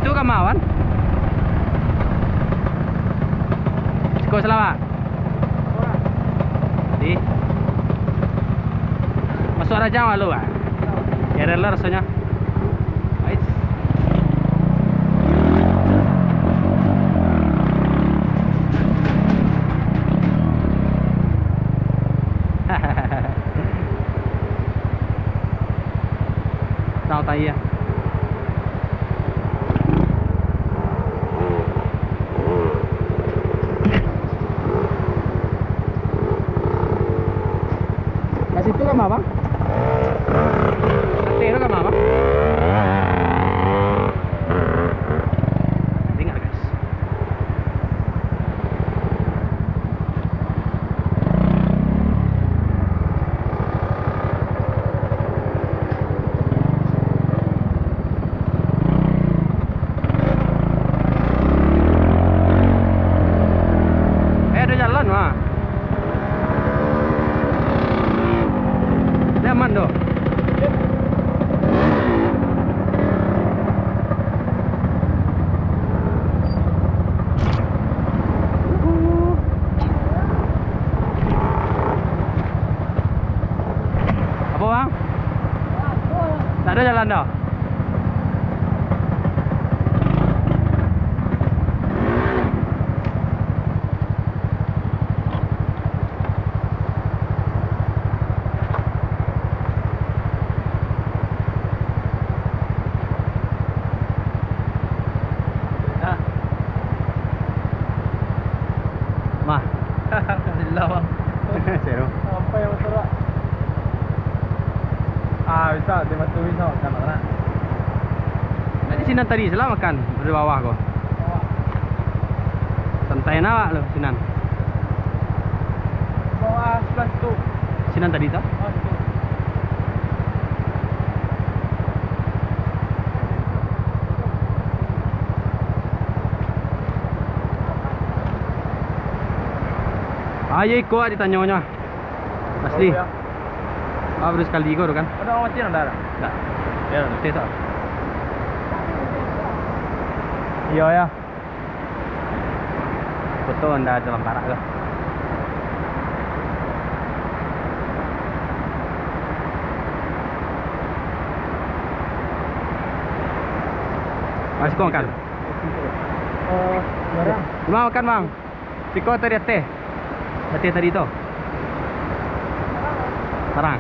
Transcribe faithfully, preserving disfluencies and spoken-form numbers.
Tu ka ma, Wan? Siko Salawak. Di. Masuak Rajang lalu, ah. Ya, rela rasonyo. Ais. Tahu, tahu, iya. Ka situ ka ma, Bang? Ateh tu ka ma, Bang? Dengar, guys. Eh, ado jalan, mah. Nyaman doh. Apo, Bang? Ndak ado jalan doh. Nah. Mah. Alhamdulillah, Bang. Seru. Sampai, Bang, Surak. Ah, bisa, di batu bisa makan, nak. Tadi sinan tadi, salah makan, di bawah ko. Santai na awak lo, sinan. Bawah sebelah situ. Sinan tadi tu? Bawah situ. Ayo iko ditanyo nyo. Asli. Oh, iya. Ah, baru sakali ko tu kan? Ada orang mati ndak ada? Ndak. Ya, ndak. Tes ah. Iya, ya. Foto ndak ada dalam parak tu. Masih kau makan? Eh, barang. Cuma makan, Bang. Siko atau di ateh? Ateh tadi tu. Parang.